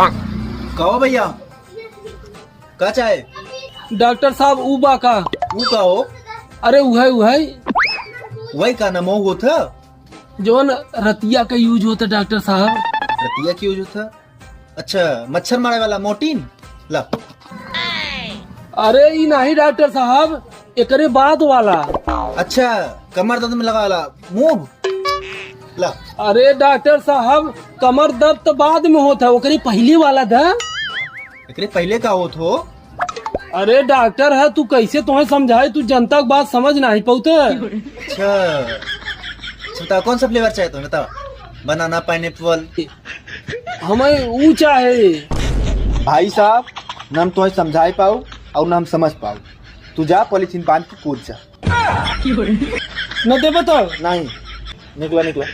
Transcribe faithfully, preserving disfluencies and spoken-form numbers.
का हो भैया, का चाहे? डॉक्टर साहब, ऊ बा का? ऊ का हो? अरे उहै, उहै। वही का नाम हो था? जौन रतिया का use होता डॉक्टर साहब। रतिया के use होता? अच्छा, मच्छर मारे वाला मोर्टीन? ला। अरे ई नहीं डॉक्टर साहब, एकरे बाद वाला। अच्छा, कमर दर्द में लगा वाला मूव? ला। अरे डॉक्टर साहब, कमर दर्द तो बाद में होता है, ओकरे पहले वाला दा। एकरे पहले का होत हो? अरे डॉक्टर है, तू कैसे तोहे समझाए, तू जनता के बात समझ नहीं पाउते। अच्छा, अच्छा, बताओ कौन सा फ्लेवर चाहिए तुम्हें, बताओ। बनाना, पाइनएप्पल? हमें ऊ चाहे। भाई साहब, न हम तोहे समझाए पाऊ और न हम समझ पाऊ। तू जा, पॉलीथीन बांध के कूद जा। न देबे तो? नहीं, निकला, निकला।